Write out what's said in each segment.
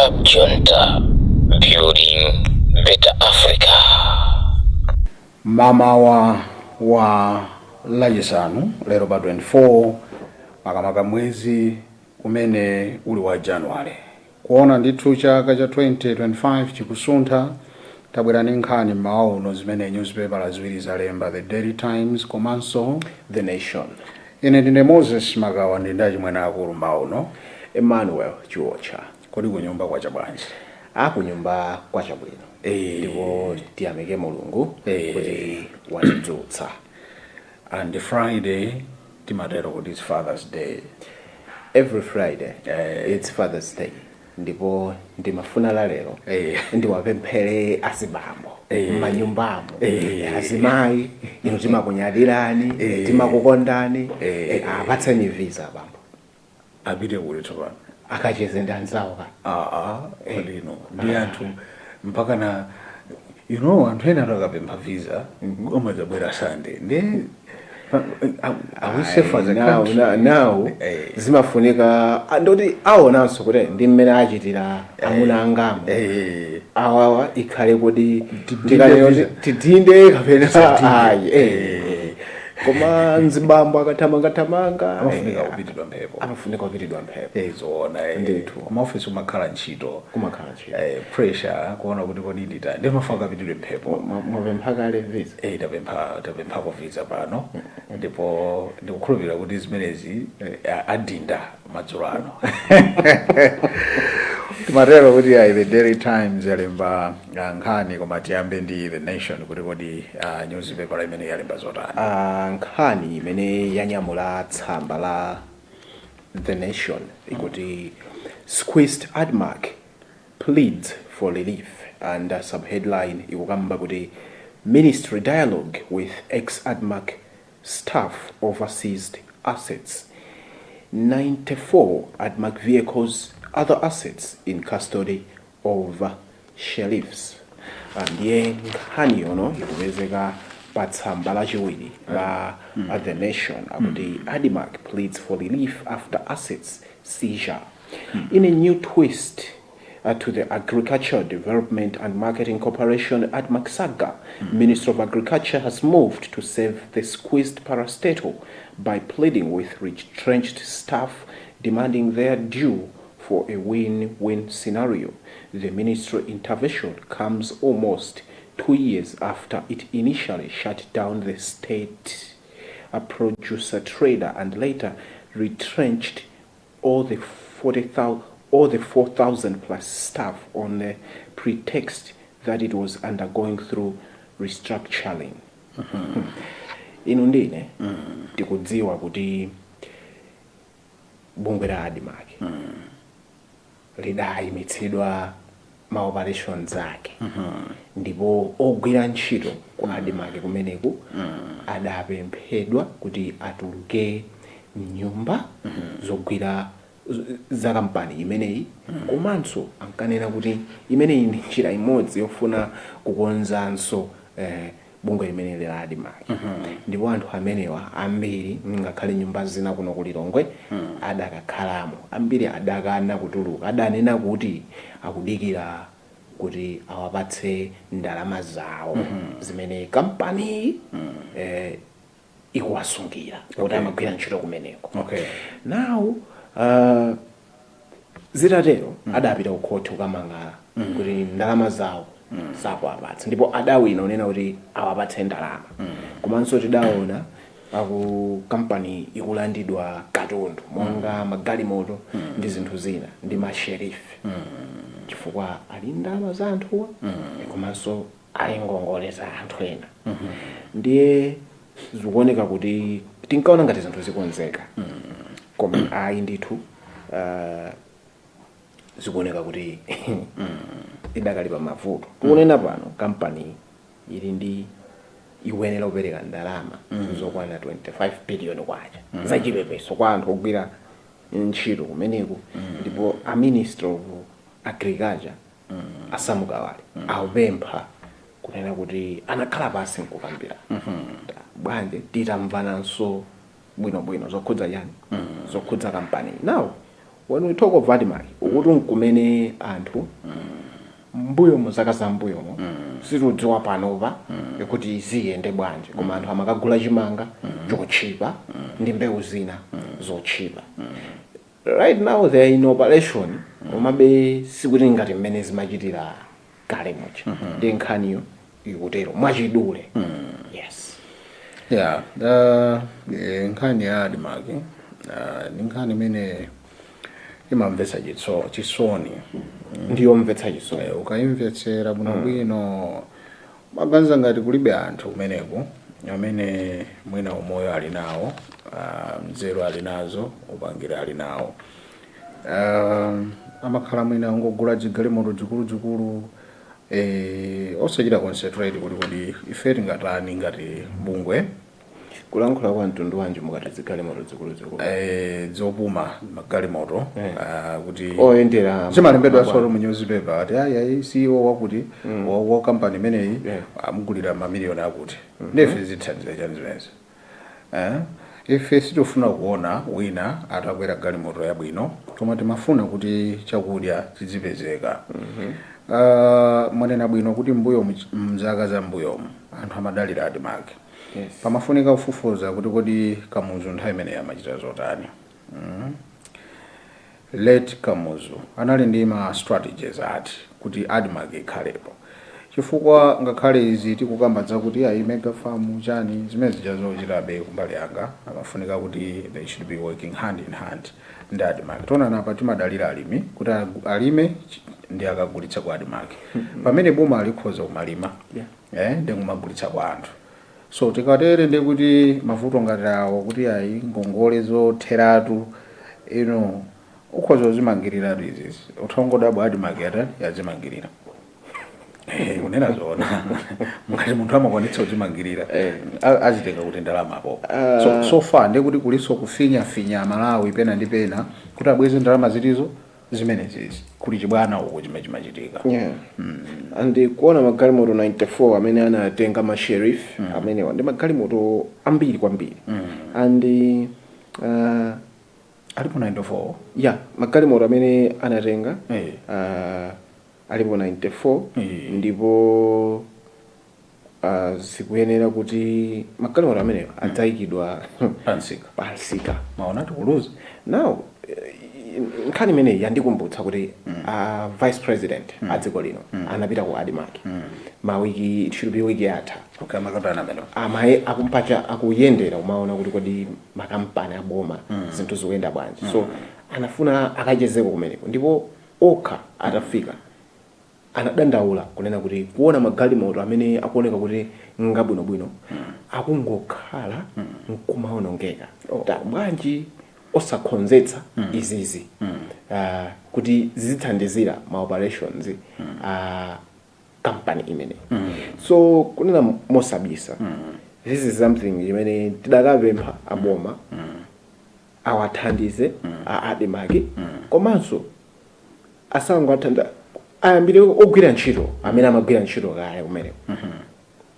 Cab Junta, building better Africa. Mamawa wa Lachisanu lero pa 24, makamaka mwezi umene uli wa Januwale, kuona ndithu chaka cha 2025 chikusuntha, tabwera ndi nkhani mmawa uno zimene newspaper ziwiri zalemba, The Daily Times komanso The Nation. Ine ndine Moses Magawa, ndi ndachimwene akulu mmawa uno, Emmanuel Chiwocha. Kodi kunyumba kwacha bwanji? Akunyumba kwachabwino. Ndipo tiyamike Mulungu kuti watidzutsa. And Friday timatero kuti it's Father's Day. Every Friday it's Father's Day, ndipo ndimafuna la lero ndiwapemphere azibambo m'manyumbamo. Azimayi inu, timakunyadirani, timakukondani. Apatseni visa abambo. Apite kuti tsopano? Akacheze ndi anzawo ka. Aa, kodi ino ndi anthu mpaka na anthu ena akapempha visa amadzabwera Sunday, ndi are we safe as a Now, country? Now zimafunika ndoti aonanso kuti ndi mmene achitira amuna angamo awawa ikhale kuti tikanena visa. kuti tidinde kapena ayi. Koma mzibambo akathamangathamanga amafunika kupitidwa mphepo. Amafunika kupitidwa mphepo. Zoona. Ndithu. Kuma office umakhala ntchito. Kumakhala ntchito. Pressure kuona kuti kodi ndita ndimafuna kapitidwe mphepo. Mwapempha kale visa? Tapemphako visa pano, ndipo ndikukhulupirira kuti zimenezi adinda madzulo ano. Timatero kuti ayi, The Daily Times yalemba nkhani, koma tiyambe ndi The Nation kuti kodi newspaper imene yalemba zotani? Nkhani imene yanyamula tsamba la The Nation ikuti "Squeezed ADMARC pleads for relief", and subheadline ikukamba kuti "Ministry dialogue with ex-ADMARC staff over seized assets, 94 ADMARC vehicles, other assets in custody of sheriffs". Ndiye nkhani yono ikupezeka pa tsamba lachiwiri la The Nation, akuti "ADMARC pleads for relief after assets seizure". In a new twist to the Agriculture Development and Marketing Corporation ADMARC saga, Minister of Agriculture has moved to save the squeezed parastatal by pleading with retrenched staff, demanding their due for a win-win scenario. The ministry intervention comes almost 2 years after it initially shut down the state a producer trader and later retrenched all the 40,000, all the 4,000 plus staff on the pretext that it was undergoing through restructuring. Inu ndine tikudziwa kuti bungwe la ADMARC lidayimitsidwa ma operations ake, ndipo ogwira ntchito ku ADMARC kumeneku adapemphedwa kuti atuluke mnyumba zogwira za kampani imeneyi, komanso ankanena kuti imeneyi ndi njira imodzi yofuna kukonzanso bungwe limeneli la ADMARC. Ndipo anthu amenewa ambiri, ngakhale nyumba zina kuno ku Lilongwe adakakhalamo, ambiri adakana kutuluka, adanena kuti akudikira kuti awapatse ndalama zawo zimene kampani ikuwasungira kuti amagwira ntchito kumeneko. Now zitatero adapita ku khoti kukamang'ala kuti ndalama zawo sakuwapatsa, ndipo adawina unena kuti awapatse ndalama. Komanso tidaona aku kampani ikulandidwa katundu monga magalimoto ndi zinthu zina ndi ma sheriff, chifukwa ali ndalama za anthuwa komanso ali ngongole za anthu ena. Ndiye zikuoneka kuti tinkaona ngati zinthu zikonzeka, koma ayi ndithu, zikuoneka kuti idakali pa mavuto. Tikunena pano kampani ili ndi ikuyenera kupereka ndalama zokwana 25 billion kwacha zachipepeso kwa anthu ogwira ntchito kumeneku, ndipo a Minister of Agriculture a Sam Kawale akupempha kunena kuti anakhala pasi nkukambira bwanji titamvananso bwinobwino zokhudza chani, zokhudza kampani. Now When we talk of ADMARC, ukuti nkumene anthu mbuyomo, zaka za mbuyomo, situdziwa panopa kuti ziyende bwanji, koma anthu amakagula chimanga chotchipa ndi mbewu zina zotchipa. Right now they are in operation, komabe sikuti ngati mmene zimachitira kale muja. Ndi nkhaniyo ikutero mwachidule, yes. Yeah, nkhani ya ADMARC ni nkhani imene imamvetsa chisoni. Ndiyomvetsa chisoni. Ukayimvetsera bwinobwino, maganiza ngati kulibe anthu kumeneko amene mwina umoyo ali nawo, nzeru ali nazo, upangiri ali nawo, amakhala mwina ungogula zigalimoto zikuluzikulu, osachita concentrate kuti kodi ife tingatani ngati bungwe. Kulankhula kwa mtundu wanji mukati zigalimoto zikuluzikulu? Zopuma magalimoto, kuti oyendera zimalembedwa solo mu newspaper ati ayi ayi, CEO wakuti wa company imeneyi amugulira mamiliyoni akuti. Ndife zithandiza chani zimenezi, eh? Ife sitifuna kuona wina atakwera galimoto yabwino, koma timafuna kuti chakudya chizipezeka. Mwanena bwino kuti mbuyo, mzaka za mbuyomu, anthu amadalira ADMARC. Pamafunika kufufuza kuti kodi Kamuzu nthawi imeneyi amachita zotani? Late Kamuzu anali ndi ma strategies ati kuti ADMARC ikhalepo? Chifukwa ngakhale izi tikukamba zakuti ayi, mega farm, chani, zimene zija zochitabe, kumbali yanga amafunika kuti they should be working hand in hand ndi ADMARC. Tionana apa, timadalira alimi kuti alime ndi akagulitsa ku ADMARC, pamene boma likhoza kumalima ndi kumagulitsa kwa anthu. So tikatere ndi kuti mavuto ngati awo, kuti ayi, ngongole zotheratu ino, ukhoza kuzimangirira izizi, uthongodabwa ADMARC yatani, yazimangirira. Kunena zoona, ngati munthu amakwanitsa kuzimangirira, azitenga kuti ndalama apo? So far ndekuti kuliso kufinyafinya Malawi pena ndi pena kuti abweze ndalama zilizo zimenezizi, kuli chibwana uko chimene chimachitika. Yeah. And kuona magalimoto 94 amene anatenga ma sheriff amenewa ndi magalimoto ambiri kwambiri and Alipo 94? Yeah, magalimoto amene anatenga alipo 94. Ndipo zikuyenera kuti magalimoto amenewa adzayikidwa pansika. Pansika. Maona, tikuluza. Now nkhani imeneyi yandikumbutsa kuti vice president a dziko lino anapita ku ADMARC mawiki, it should be wiki yatha. Okay, amakatana amene? Amaye akumpacha akuyendera umaona kuti kodi makampani aboma zinthu zikuyenda bwanji. So anafuna akachezeko kumeneko, ndipo okha atafika anadandaula kunena kuti kuona magalimoto amene akuoneka kuti ngabwinobwino akungokhala nkumaonongeka. Ta bwanji osakhonzetsa izizi kuti zizithandizira ma operations a company imeneyi? So kunena mosabisa, this is something imene tidakapempha aboma awathandize a ADMARC, komanso asangoathandiza, ayambire ogwira ntchito amene amagwira ntchito kale kumeneko,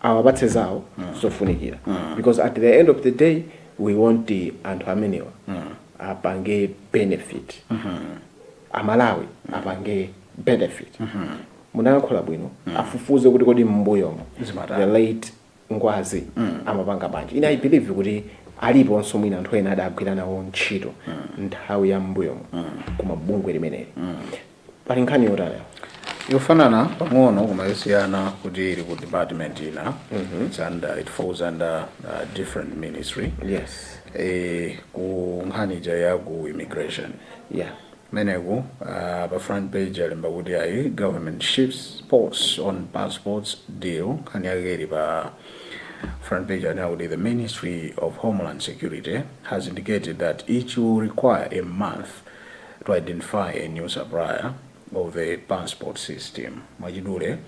awapatse zawo zofunikira, because at the end of the day we want the anthu amenewa apange benefit, Amalawi apange benefit. Munayankhula bwino, afufuze kuti kodi m'mbuyomo Zimatani? the late Ngwazi amapanga bwanji. Ine I believe kuti aliponso mwina anthu ena adagwira nawo ntchito nthawi ya m'mbuyomo kuma bungwe limeneli. Pali nkhani yotani? Yofanana pang'ono koma yosiyana kuti ili ku department ina. It falls under different ministry. Ku nkhani ija ya ku immigration meneku, pa front page alemba kuti ayi, government shifts pause on passports deal. Nkhani yake ili pa front page, anena kuti the Ministry of Homeland Security has indicated that it will require a month to identify a new supplier of the passport system. Mwachidule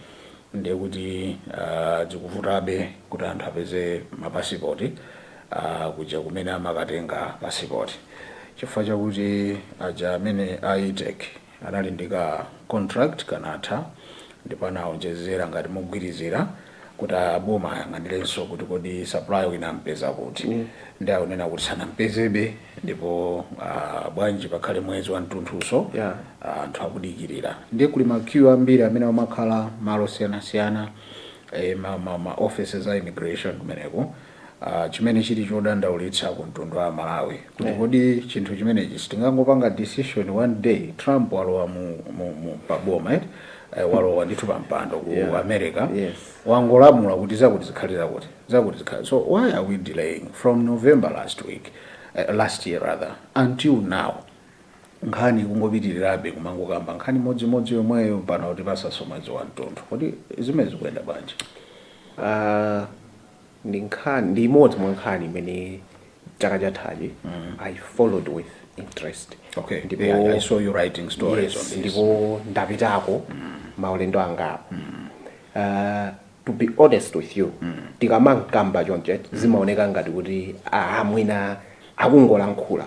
ndiye kuti zikuvutabe kuti anthu apeze mapasipoti kuja kumene amakatenga pasipoti, chifukwa chakuti aja amene a ITEC anali ndi ka contract kanatha, ndipo anaonjezera ngati mogwirizira. Kuti aboma ayang'anirenso kuti kodi supplier wina ampeza kuti. Ndi akunena kuti sanampezebe, ndipo bwanji pakhale mwezi wa mtunthuso. Anthu akudikirira. Ndiye kuli ma queue ambiri amene amakhala malo osiyanasiyana, ma offices a immigration kumeneko, chimene chili chodandaulitsa ku mtundu wa Malawi kuti kodi chinthu chimenechi sitingangopanga decision one day? Trump walowa mu paboma, eh? Walowa ndithu pampando ku America. Wangolamula kuti zakuti zikhale, zakuti zakuti zikhale. So why are we delaying from November last week, last year rather, until now? Nkhani kungopitirirabe, kumangokamba nkhani imodzimodzi yomweyo pano kuti pasaso mwezi wa mtunthu. Kodi zimene zikuyenda bwanji? Ndi nkhani, ndi imodzi mwa nkhani imene chaka chathachi I followed with interest. Yeah, I saw you writing stories on this. Ndipo ndapitako maulendo angapo. To be honest with you, tikamankamba chonche zimaoneka ngati kuti ah, mwina akungolankhula,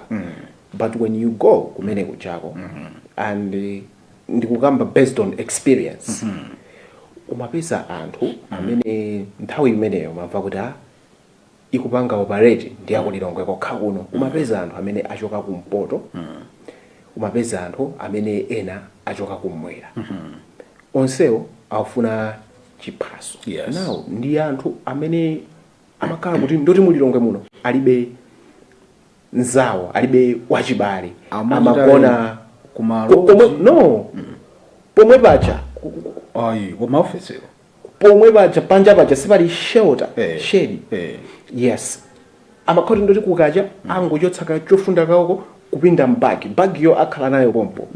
but when you go kumene kuchako, and ndikukamba based on experience, umapeza anthu amene nthawi imeneyo umamva kuti ah, ikupanga operate ndi akulilongwe kokha kuno. Umapeza anthu amene achoka kumpoto, umapeza anthu amene ena achoka kummwera, onsewo akufuna chiphaso. Now ndi anthu amene amakhala kuti ndoti mulilongwe muno alibe nzawo, alibe wachibale. Amachita amagona kumalo. Pomwe no, pomwe paja. Ayi, kuma office. Pomwe paja, panja paja sipali shelter, shade. Yes, amakhoti ndoti kukacha angochotsa ka chofunda kawoko kupinda mbagi, bagiyo akhala nayo pompo.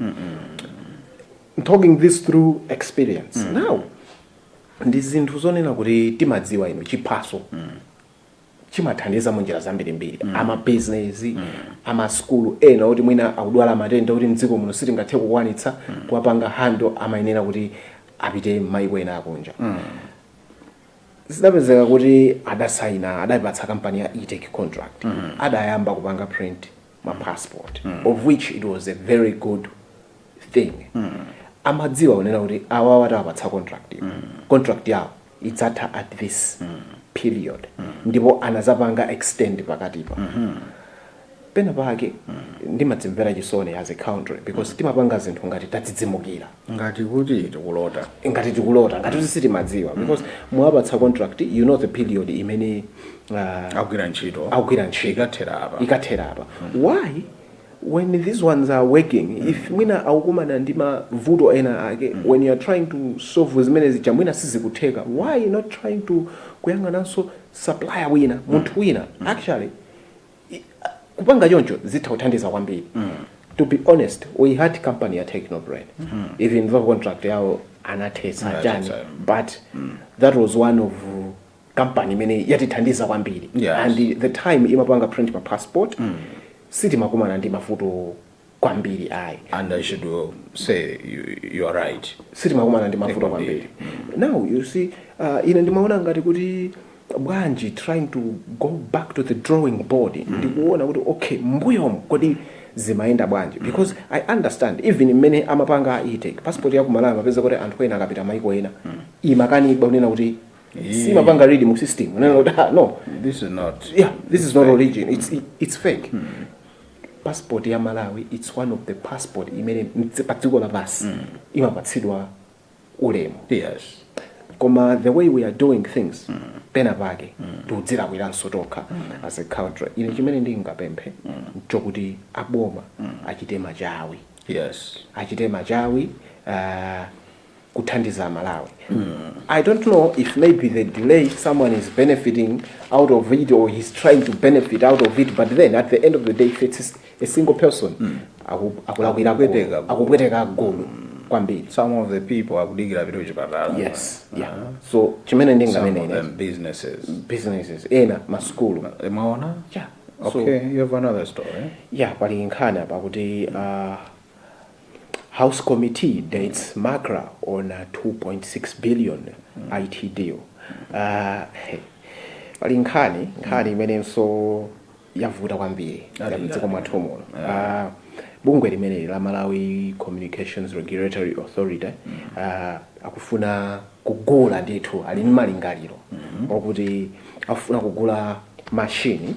I'm talking this through experience. Now ndi zinthu zonena kuti timadziwa ino chiphaso chimathandiza munjira zambirimbiri, amabizinesi, amasukulu, ena oti mwina akudwala matenda oti mdziko muno sitingathe kukwanitsa kuwapanga handle, amayenera kuti apite m'mayiko ena akunja. Zidapezeka kuti adasaina, adapatsa kampani ya Etech contract, adayamba kupanga print ma passport, of which it was a very good thing. Amadziwa kunena kuti awa atawapatsa contract, contract yawo idzatha at this period, ndipo anazapanga extend pakatipa. Pena pake ndimadzimvera chisoni as a country because timapanga zinthu ngati tadzidzimukira, ngati kuti tikulota. Ngati tikulota, ngati kuti sitimadziwa, because mwapatsa contract, you know the period imene akugwira ntchito. Akugwira ntchito. Ikathera apa. Ikathera apa. Why, when these ones are working, if mwina akukumana ndi mavuto ena ake, when you are trying to solve zimene zija mwina sizikutheka, why not trying to kuyang'ananso supplier wina, munthu wina? Actually kupanga choncho zitha kuthandiza kwambiri. To be honest, we had company ya Technobrain, even though contract yawo anathetsa chani, Anathetsa. but that was one of company imene yatithandiza kwambiri. And the time imapanga print pa passport, sitimakumana ndi mavuto kwambiri ayi. And I should say you are right. Sitimakumana ndi mavuto Kwambiri. kwambiri. Now you see, ine ndimaona ngati kuti bwanji trying to go back to the drawing board ndikuona kuti okay, mbuyomu kodi zimayenda bwanji? Because I understand, even mmene amapanga Etech passport ya kumalawi, amapeza kuti anthu ena akapita maiko ena imakanidwa, kunena kuti simapanga read mu system, unena kuti ah, no, this is not yeah, this is not origin, it's fake. Passport ya Malawi, it's one of the passport imene pa dziko lapansi imapatsidwa ulemu. Koma the way we are doing things, pena pake tikudzilakwiranso tokha as a country. Ine chimene ndingapemphe nchokuti aboma achite machawi, achite machawi kuthandiza Malawi. I don't know if maybe the delay, someone is benefiting out of it or he's trying to benefit out of it, but then at the end of the day, if it's a single person, akulakwira gulu. Akupweteka gulu. Akupweteka gulu kwambiri. Some of the people akudikira pita kuchipatala. Yes, yeah, so chimene Some of ndinganene, them businesses. Businesses ena, masukulu. Mwaona. Yeah, so Okay, you have another story. Yeah, pali nkhani apa kuti House committee dates MACRA on a 2.6 billion IT deal. Hey, pali nkhani imenenso yavuta kwambiri Ati mdziko mwathu muno. Bungwe limeneli la Malawi Communications Regulatory Authority akufuna kugula ndithu, ali ndi malingaliro okuti afuna kugula mashini.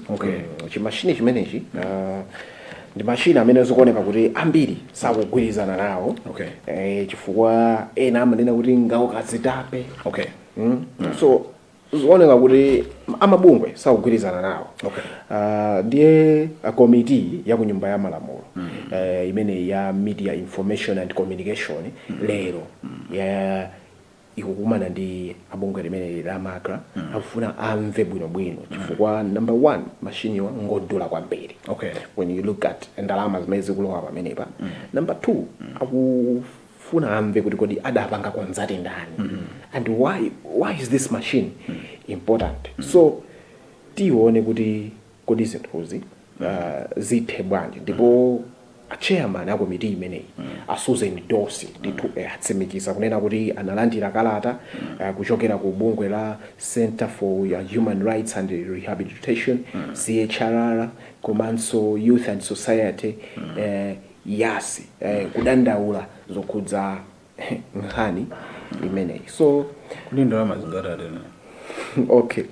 Chimashini chimenechi ndi mashini amene zikuoneka kuti ambiri sakugwirizana nawo, chifukwa ena amanena kuti ngaukazitape. So zikuoneka kuti amabungwe sakugwirizana nawo. Ndiye a committee ya ku Nyumba ya Malamulo imene ya Media, Information and Communication lero ya ikukumana ndi abungwe limene la MACRA, akufuna amve bwinobwino chifukwa number one, mashiniwa ngodula kwambiri when you look at ndalama zimene zikulowa pamenepa. Number two, akufuna amve kuti kodi adapanga consult ndani and why is this machine important? So tione kuti kodi zinthuzi zithe bwanji. Ndipo a chairman a komiti imeneyi, a Susan Dossi ndithu, atsimikiza kunena kuti analandira kalata kuchokera ku bungwe la Center for Human Rights and Rehabilitation, CHRR, komanso Youth and Society, YASI, kudandaula zokhudza nkhani imeneyi. So Kuti ndalama zingatatena? Okay,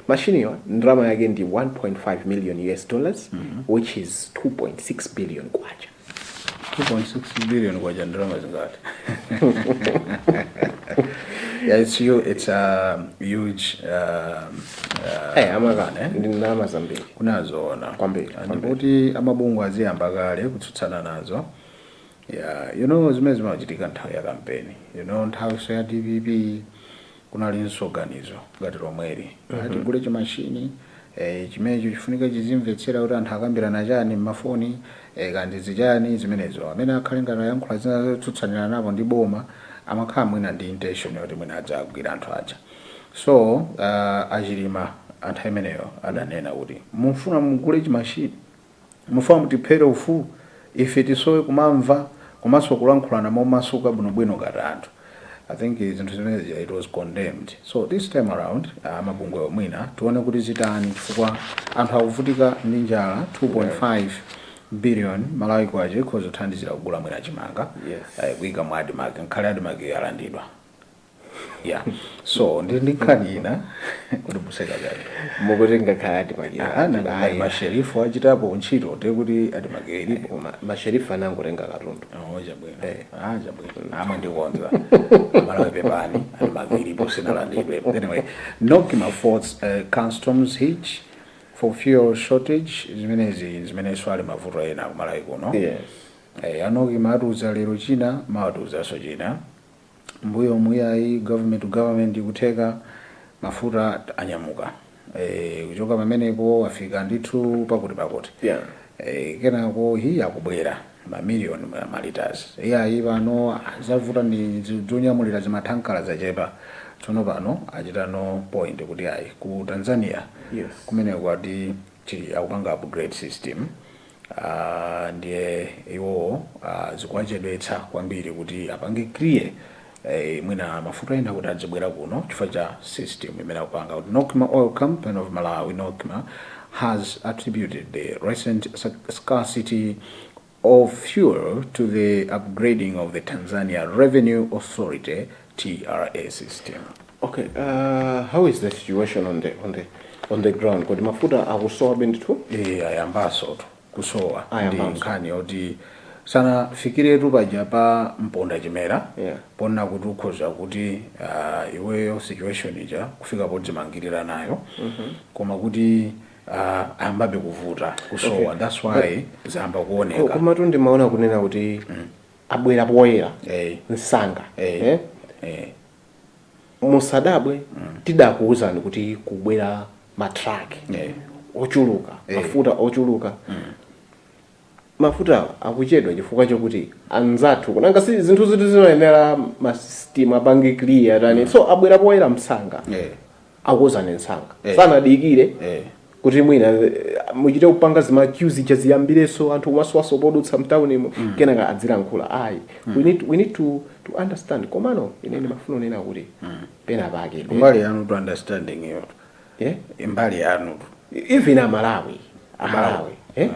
mashiniwa ndalama yake ndi 1.5 million US dollars, which is 2.6 billion kwacha. 2.6 billion kwacha ndalama zingati? Yeah, it's you it's a huge Amaka ndi ndalama zambiri. Kunazoona. Kwambiri, kwambiri. Ndikuti amabungwe aziyamba kale kutsutsana nazo. Yeah, zimene zimachitika nthawi ya kampeni, nthawi so ya DPP kunalinso ganizo ngati lomweli, tigule chimashini chimenecho chifunika chizimvetsera kuti anthu akambirana chani mmafoni, kandi zichani zimenezo. Amene akhale ngati ayankhula zina zotsutsanira napo ndi boma amakhala mwina ndi intention yoti mwina adzagwira anthu aja. So achilima anthu ameneyo adanena kuti mufuna mugule chimashini, mufuna mutiphere ufulu, ife tisowe kumamva komanso kulankhulana momasuka bwinobwino ngati anthu. I think zinthu zimenezi, it was condemned. So this time around, mabungwe mwina tione kuti zitani, chifukwa anthu akuvutika ndi njala. 2.5 billion Malawi kwacha ikhoza kuthandizira kugula mwina chimanga, kuyika mu ADMARC, nkhale ADMARC yalandidwa. Yeah, so ndi nkhani ina kuti museka chake. Mukuti ngakhale ADMARC? Ah, nanga masherifu achitapo ntchito tekuti ADMARC ilipo. Masherifu anangotenga katundu. Oh, chabwino. Ah, chabwino, amwe ndikonza Malawi, pepani, ADMARC ilipo, sinalandidwe. Anyway, NOCMA faults customs hitch for fuel shortage. Zimenezi zimenenso ali mavuto ena kumalawi kuno. A NOCMA atiuza lero china, mawatiuzanso china. Mbuyo muyayi government to government ikutheka, mafuta anyamuka, kuchoka pamenepo afika ndithu pakuti pakuti. Kenako hi akubwera mamiliyoni maliters, iyayi pano zavuta ndi zonyamulira zimathankala zachepa. Tsono pano achitano point kuti ayi, ku Tanzania kumene kwati chili akupanga upgrade system, ndiye iwowo zikuwachedwetsa kwambiri kuti apange clear mwina mafuta ena kuti adzibwera kuno chifukwa cha system imene akupanga. Kuti NOCMA Oil Company of Malawi, NOCMA, has attributed the recent scarcity of fuel to the upgrading of the Tanzania Revenue Authority, TRA, system. Okay, how is the situation on the ground? Kodi mafuta akusowa ndithu? Ayambaso kusowa. Ndi Ayambanso. nkhani yoti sanafikiretu paja pa mponda chimera, pona kuti ukhoza kuti iweyo situation ija kufika podzimangirira nayo, koma kuti ayambabe kuvuta kusowa. That's why zayamba kuoneka. Komatu ndimaona kunena kuti abwera poyera msanga. Eh? Musadabwe, tidakuwuzani kuti kubwera matraki ochuluka, mafuta ochuluka. Mafuta akuchedwa chifukwa chokuti anzathu kunanga si zinthu ziti zimayenera masystem apange clear tani. So abwera poyera msanga, akuwuzani msanga, sanadikire kuti mwina muchite kupanga zima queue zija ziyambirenso, anthu kumasowaso podutsa mtaunimo, kenaka adzilankhula. Ayi, we need to understand. Komano ine ndimafuna kunena kuti pena pake Mbali yanu to understanding iyo, mbali yanu. Even Amalawi, Amalawi, eh?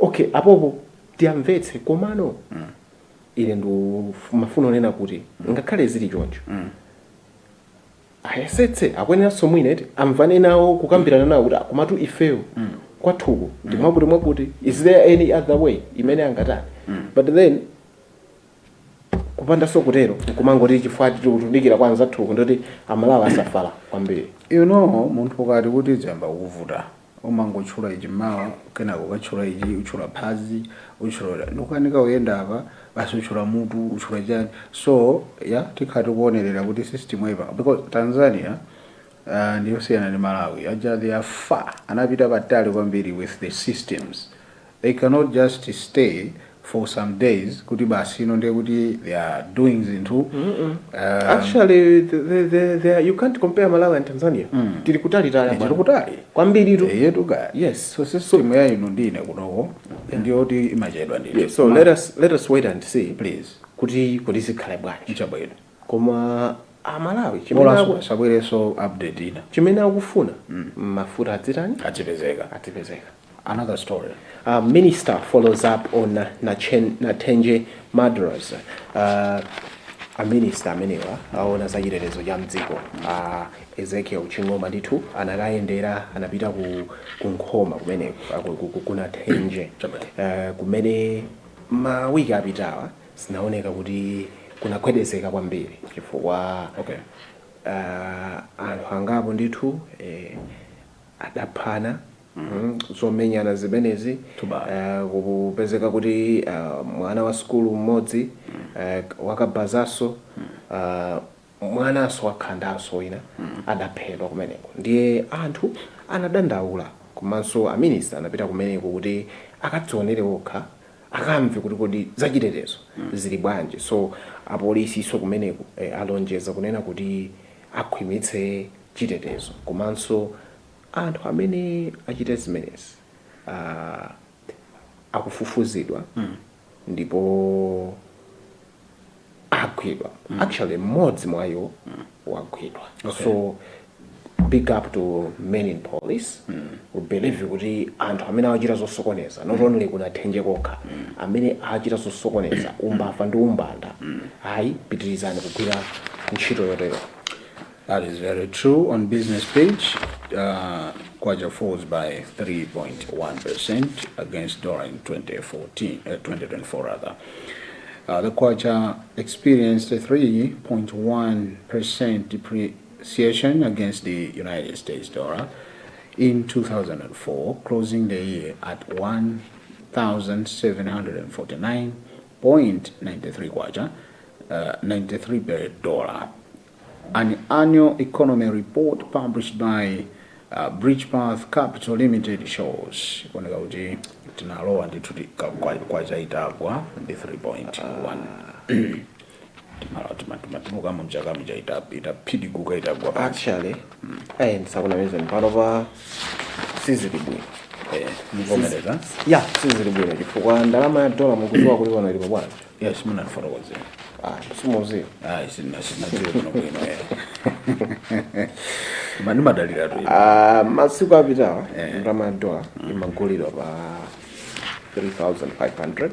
Okay, apopo Tiyamvetse, komano ine ndimafuna onena kuti ngakhale zili choncho, ayesetse, akuyeneranso mwina eti amvane nawo, kukambirana nawo kuti komatu ifeyo kwathuku ndi mwakuti mwakuti, is there any other way imene angatani? But then kupandanso kutero, nkumangoti chifukwa tikutudikira kwa anzathuku, ndoti Amalawi asafala kwambiri. Munthu ukati kuti ziyamba kuvuta, umangotchula ichi mawa, kenako ukatchula ichi, utchula phazi, utchula ndikukanika kuyenda apa, basi utchula mutu, utchula chani. So ya, tikhala tikuonerera kuti system ipa, because Tanzania ndiyosiyana ndi Malawi. Aja they are far, anapita patali kwambiri with the systems. They cannot just stay for some days kuti basi ino ndiye kuti they are doing zinthu. Actually, you can't compare Malawi and Tanzania. Tili kutali tali. Tili kutali. Kwambiritu. Yetu ka. Yes. So system ya inu ndine kunoko ndiyoti imachedwa ndithu. Yeah, so let us wait and see Please. kuti zikhale bwanji. Chabwino. Koma Amalawi chimene Bolanso sabwereso update ina. Chimene akufuna, mafuta adzitani? Achipezeka. Adzipezeka. Another story. Minister follows up on Nathenje murders. A minister amenewa aona za chitetezo cha mdziko, Ezekiel Ching'oma, ndithu anakayendera, anapita ku Nkhoma kumeneko, ku Nathenje, kumene mawiki apitawa zinaoneka kuti kunagwedezeka kwambiri chifukwa anthu angapo ndithu adaphana, zomenyana zimenezi. Tubala. Kupezeka kuti mwana wa sukulu mmodzi, wakabazanso, mwananso wakhandanso wina adaphedwa kumeneko. Ndiye anthu anadandaula, komanso a minister anapita kumeneko kuti akadzionere okha, akamve kuti kodi zachitetezo zili bwanji. So apolisiso kumeneko alonjeza kunena kuti akhwimitse chitetezo, komanso anthu amene achita zimenezi akufufuzidwa ndipo agwidwa. Actually, mmodzi mwa iwo wagwidwa. So big up to men in police. We believe kuti anthu amene achita zosokoneza, not only kuNathenje kokha, amene achita zosokoneza, umbava ndi umbanda, ayi, pitirizani kugwira ntchito yotero. That is very true. On business page, Kwacha falls by 3.1% against dollar in 2014, 2024 rather. The Kwacha experienced a 3.1% depreciation against the United States dollar in 2004, closing the year at 1,749.93 kwacha, 93 per dollar. An annual economy report published by Bridgepath Capital Limited shows. Kuoneka kuti tinalowa ndithu kwacha itagwa ndi 3.1. Timatuluka mchaka muja itaphidiguka, itagwa pansi. Actually, ndisakunamizeni, panopa sizili bwino. Muvomereza? Ya, sizili bwino chifukwa ndalama ya dola, mukudziwa kuti pano ilipo bwanji? Yes, munandifotokozera. Ah, simuziwa? Ayi, sinadziwe kuno bwino. Ma ndimadalira tu. Ah, masiku apitawa ndalama ya dola imagulidwa pa 3500.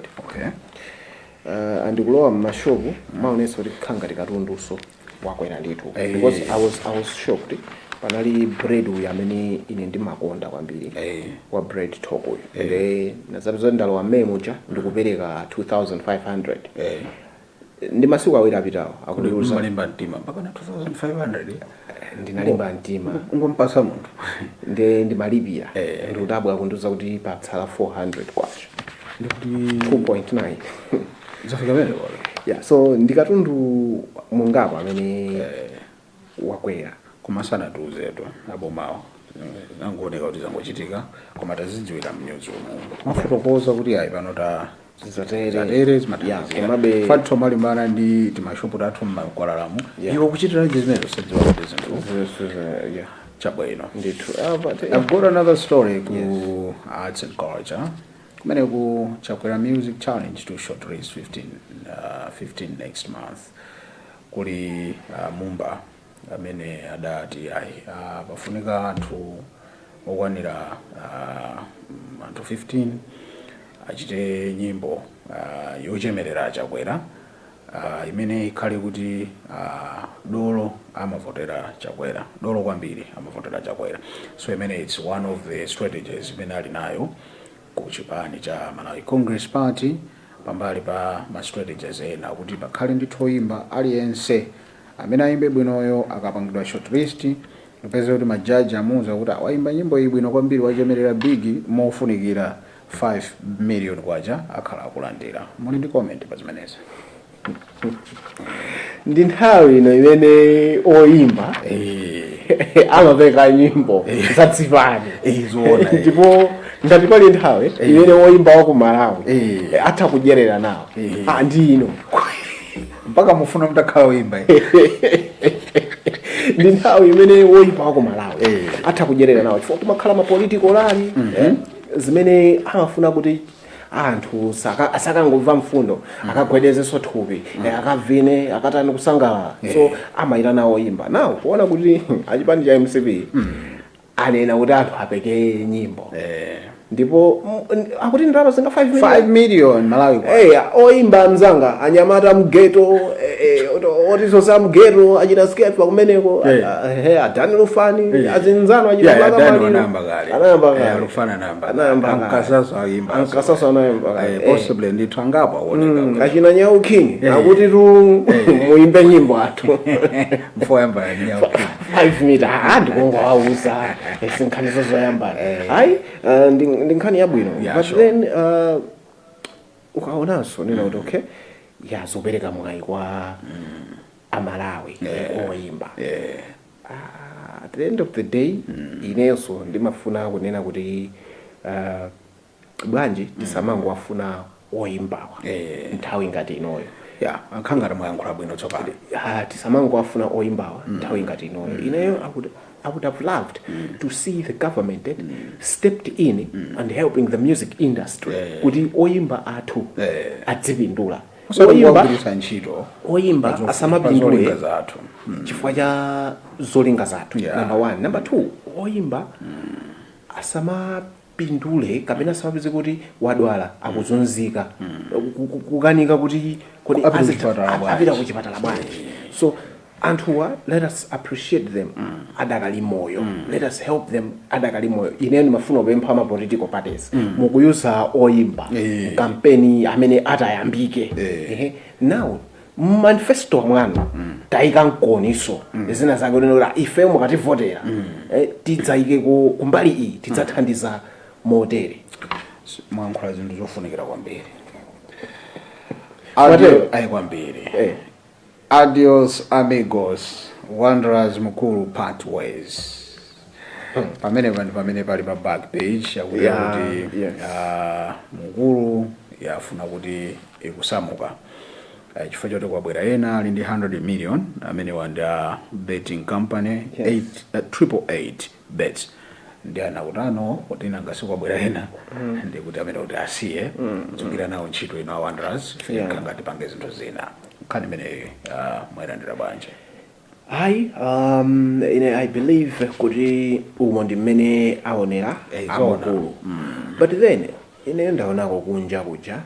Andikulowa mmashopu maonesa kuti khanga katunduso wakwera ndithu. Because I was shocked, panali bread uyu amene ine ndimakonda kwambiri, wa Bread Talk uyu. Nde nazapeza ndalowa mmemuja ndikupereka 2500. Ndi masiku 2 apitawo akundiuza. Malimba mtima mpaka na 2500? Ndinalimba mtima. Ungompasa munthu. Nde ndimalipira, ndikudabwa akundiuza kuti patsala 400 kwacha. Ndikuti 2.9. Zafika pene pole. Yeah, so ndikatundu mungapo amene wakwera. Koma sanatiuzetu abomawo, zangooneka kuti zangochitika, koma tazidziwira mnyuzi umu mafotokoza kuti ayi, pano ta Zatere. Zatere. Yeah, Zimathandizira. Komabe Fathu malimbana ndi timashopu tathu mmakwalalamu. Iwe kuchitiraji zimene usadziwa kuti zinthu Yeah. Chabwino. Ndithu. But, I've got another story ku arts and culture. Kumene ku Chakwera Music Challenge to shortlist 15, 15 next month. Kuli Mumba amene adati ayi, pafunika anthu okwanira anthu 15. Achite nyimbo yochemerera Chakwera, imene ikhale kuti dolo amavotera Chakwera, dolo kwambiri amavotera Chakwera. So imene it's one of the strategies imene ali nayo ku chipani cha Malawi Congress Party, pambali pa ma strategies ena kuti pakhale ndithu oyimba aliyense amene ayimbe bwinoyo akapangidwa shortlist, upeze kuti majaji amuuza kuti awayimba nyimbo iyi bwino kwambiri, wachemerera big mofunikira, 5 million kwacha akhala akulandira. Muli ndi comment pa zimenezi? Ndi nthawi ino imene oyimba amapeka nyimbo zachipani. Zoona, eh. Ndipo ngati pali nthawi imene oyimba wa ku Malawi atha kudyerera nawo, ndi ino. Mpaka mufuna mutakhala oyimba? Ndi nthawi imene woyimba wa ku Malawi atha kudyerera nawo, chifukwa kumakhala ma political rally, zimene amafuna kuti anthu asakangomva mfundo, akagwedezenso thupi, akavine, akatani, kusangalala. So amayitana oyimba nawo kuona kuti achipani cha MCP anena kuti anthu apeke nyimbo, ndipo akuti ndalama zinga 5 million. 5 million Malawi kwacha. Oyimba mzanga, anyamata mgeto, oti mgeto achita Skeffa kumeneko, adani Lufani, azinzano achita Yeah, Blaka Adani Maliro. wanayamba kale. Anayamba kale. Alufana anayamba. Anayamba kale. Ankasaso ayimba. Ankasaso anayamba kale. Possibly ndithu angapo aoneka. Achina Nyau King akuti tu muimbe nyimbo athu. Mfoyamba ya Nyau King. 5 meter, ndikungowauza, sinkhanizo zoyambana. Ayi, ndi nkhani yabwino, but then ukaonanso nena kuti okay, yazopereka mwayi kwa Amalawi oyimba. At the end of the day, inenso ndimafuna kunena kuti bwanji tisamangowafuna oyimbawa nthawi ngati inoyo? Yeah, ankhangati mwayankhula bwino tsopano. Tisamangowafuna oyimbawa nthawi ngati inoyo. Ineyo I would have loved to see the government stepped in and helping the music industry kuti oyimba athu adzipindula. Osati Oyimba kuwagwiritsa ntchito oyimba asamapindule pa zolinga zathu. Chifukwa cha zolinga zathu. Number one. Number two, oyimba asamapindule kapena asamapeze kuti wadwala, akuzunzika, kukanika kuti kodi Apita kuchipatala bwanji. Apita kuchipatala bwanji. So anthuwa, let us appreciate them adakali moyo, let us help them adakali moyo. Ine ndimafuna kupempha ma political parties, mukuyuza oyimba kampeni amene atayambike. Ehe. Now manifesto mwanu tayika mkoniso zina zake kunena kuti ife mukativotera, tidzayike kumbali iyi, tidzathandiza motere. Mwayankhula zinthu zofunikira kwambiri. Mwatero? Ayi, kwambiri. Eh. Adios amigos, Wanderers Mukuru part ways. Pamene pano pamene pali pa back page yakuti kuti Mukuru yafuna kuti ikusamuka, chifukwa choti kwabwera ena ali ndi 100 million amene wanda betting company 888 Bets, ndi anakutano kuti nanga sikwabwera ena, ndi kuti amene kuti asiye kudzukira nawo ntchito ino a Wanderers, ngati pange zinthu zina. Nkhani imeneyi mwayilandira bwanji? Ayi, ine I believe kuti umo ndi mmene aonera Zoona. amukulu, but then ine ndaonako kunja kuja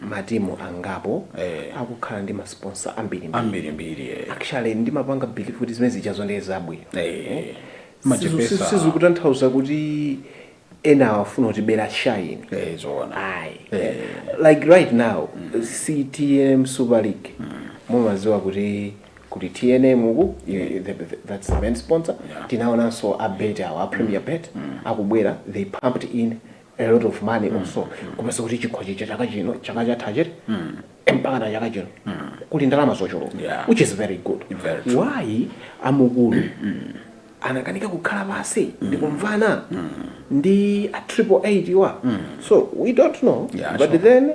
matimu angapo akukhala ndi masponsor ambiri. Ambirimbiri, eh. Actually ndimapanga believe kuti zimene zichazo ndi zabwino. Machepesa. Sizikutanthauza kuti ena awafuna kutibera shine. Zoona. Ayi, like right now CTM Super League, mumaziwa kuti kuti TNM uku, that's the main sponsor. Tinaonanso a bet awo, a Premier Bet, akubwera, they pumped in a lot of money also, komanso kuti chikho chicha chaka chino, chaka chatha chete mpaka na chaka chino kuli ndalama zochuluka, which is very good. Very true. Why amukulu anakanika kukhala pasi ndikumvana ndi a 888 wa? So we don't know, but then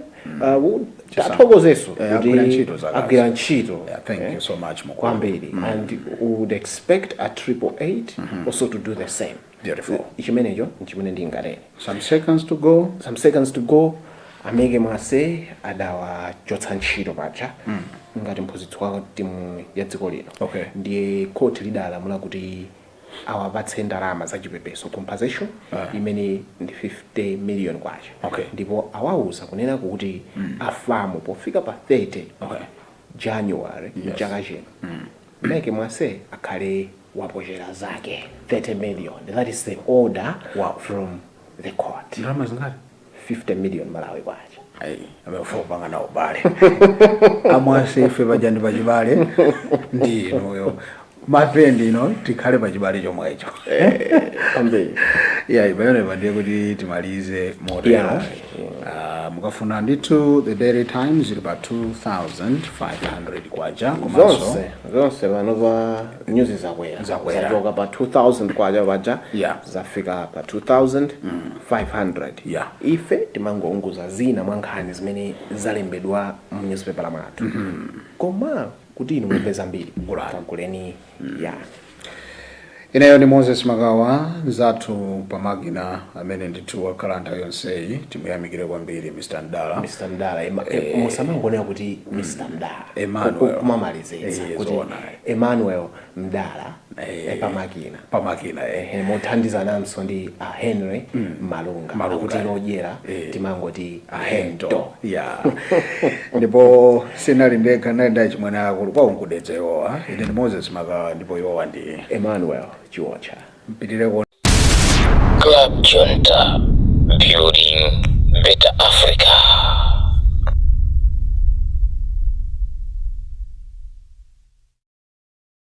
tathokozeso kuti Agwira ntchito zakazi. Agwira ntchito. Yeah, thank you so much, Mukulu. Kwambiri, and we would expect a 888 also to do the same. Beautiful. Chimenecho nchimene ndinganene. Some seconds to go. Some seconds to go. Ameke Mwase adawachotsa ntchito paja ngati mphunzitsi wa timu ya dziko lino. Ndiye court lidalamula kuti Awapatse ndalama za chipepeso, compensation, imene ndi 50 million kwacha. Ndipo awauza kunena kuti a FAM pofika pa 30 January mchaka chino, Meke Mwase akhale wapochera zake 30 million. That is the order from the court. Ndalama zingati? 50 million Malawi kwacha. Ayi, amefuna kupanga nawo ubale amwase. Ife paja ndi pachibale ndi inuyo mafendi ino, tikhale pachibale chomwecho. Kwambiri. Yeah, ipayonepa ndiye kuti timalize motero. Mukafuna ndithu The Daily Times ili pa 2500 kwacha komanso Zonse zonse pano pa nyuzi zakwera. Zakwera. Zachoka pa 2000 kwacha paja, zafika pa 2500. Ife timangounguza zina mwa nkhani zimene zalembedwa mu newspaper mwathu, koma kuti inu mumve zambiri, Gulani. Kaguleni ya. Ineyo ndi Moses Makawa. Nzathu pamakina amene ndithu wakhala nthawi yonseyi, timuyamikire kwambiri, Mr Mdala. Mr Mdala, musamangonena kuti Mr Mdala. Emmanuel. Kumamalizitsa kuti Zoona. Emmanuel Mdala pamakina. Pamakina. Mothandizananso ndi a Henry Malunga. Malunga. Kuti lodyera timangoti ahento ahento. Ya, ndipo sinali ndekha, nali ndayi chimwene akulu kwawo nkudedza iwowa. Ine ndi Moses Makawa ndipo iwowa ndi Emmanuel Chiwocha. Mpitireko. Club Junta, building better Africa.